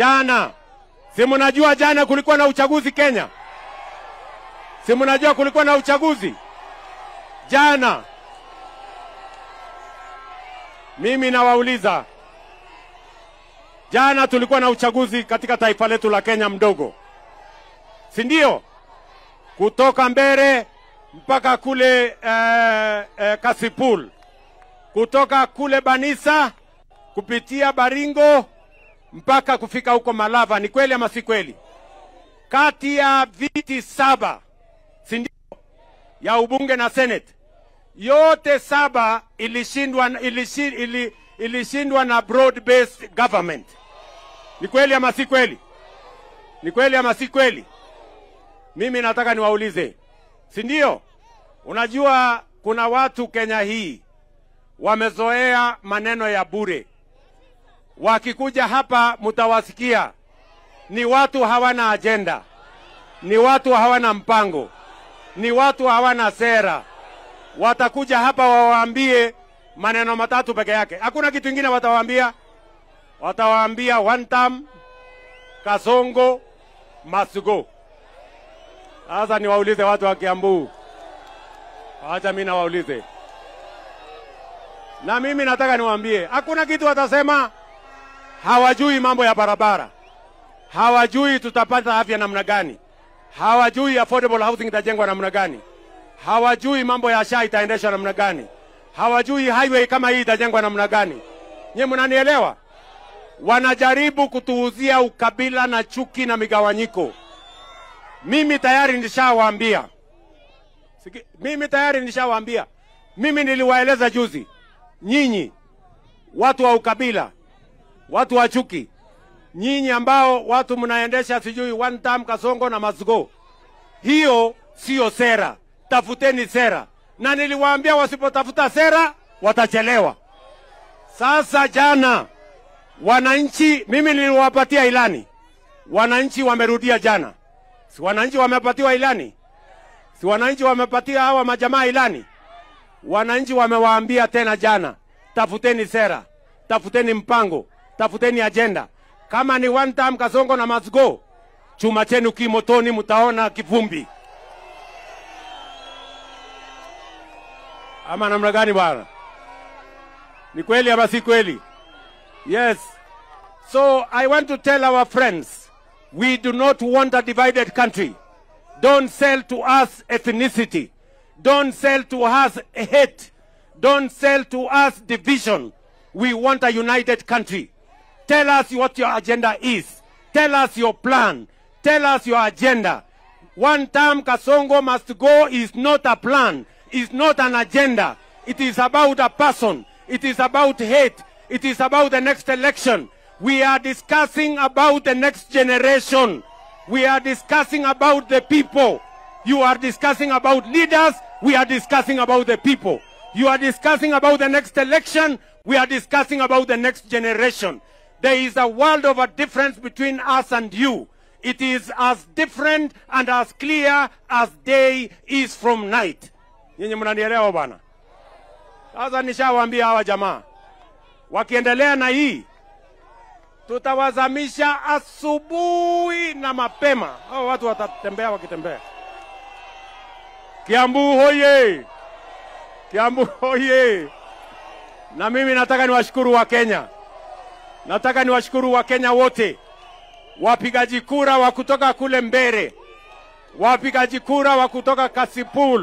Jana, si mnajua jana kulikuwa na uchaguzi Kenya? Si mnajua kulikuwa na uchaguzi jana? Mimi nawauliza, jana tulikuwa na uchaguzi katika taifa letu la Kenya mdogo, si ndio? Kutoka Mbere mpaka kule Kasipul, kutoka kule Banisa kupitia Baringo mpaka kufika huko Malava. Ni kweli ama si kweli? Kati ya viti 7, si ndio, ya ubunge na senate, yote 7 ilishindwa na broad based government. Ni kweli ama si kweli? Ni kweli ama si kweli? Mimi nataka niwaulize, si ndio? Unajua kuna watu Kenya hii wamezoea maneno ya bure. Wakikuja hapa mtawasikia ni watu hawana agenda, ni watu hawana mpango, ni watu hawana sera. Watakuja hapa wawaambie maneno matatu peke yake. Hakuna kitu kingine watawaambia. Watawaambia one term, Kasongo, must go. Sasa niwaulize watu wa Kiambu. Acha mimi nawaulize. Na mimi nataka niwaambie, hakuna kitu watasema. Hawajui mambo ya barabara. Hawajui tutapata afya namna gani. Hawajui affordable housing itajengwa namna gani. Hawajui mambo ya SHA itaendeshwa namna gani. Hawajui highway kama hii itajengwa namna gani. Nyie mnanielewa? Wanajaribu kutuuzia ukabila na chuki na migawanyiko. Mimi tayari nishawaambia. Mimi tayari nishawaambia. Mimi niliwaeleza juzi. Nyinyi watu wa ukabila, watu wa chuki, nyinyi ambao watu mnaendesha sijui one term, Kasongo na must go, hiyo sio sera. Tafuteni sera. Na niliwaambia wasipotafuta sera watachelewa. Sasa jana wananchi, mimi niliwapatia ilani. Wananchi wamerudia jana. Si wananchi wamepatiwa ilani? Si wananchi wamepatia hawa majamaa ilani? Wananchi wamewaambia tena jana, tafuteni sera, tafuteni mpango, tafuteni agenda. Kama ni one term, Kasongo na must go, chuma chenu kimotoni, mtaona kivumbi. Ama namna gani bwana? Ni kweli ama si kweli? Yes. So I want to tell our friends, we do not want a divided country. Don't sell to us ethnicity. Don't sell to us hate. Don't sell to us division. We want a united country. Tell us what your agenda is. Tell us your plan. Tell us your agenda. One term, Kasongo must go is not a plan. It's not an agenda. It is about a person. It is about hate. It is about the next election. We are discussing about the next generation. We are discussing about the people. You are discussing about leaders. We are discussing about the people. You are discussing about the next election. We are discussing about the next generation. There is a world of a difference between us and you. It is as different and as clear as day is from night. Nyinyi mnanielewa bwana? Sasa nishawaambia hawa jamaa, wakiendelea na hii tutawazamisha asubuhi na mapema. Hao watu watatembea wakitembea. Kiambu hoye! Kiambu hoye! Na mimi nataka niwashukuru wa Kenya. Nataka niwashukuru wa Kenya wote. Wapigaji kura wa kutoka kule Mbere, wapigaji kura wa kutoka Kasipul,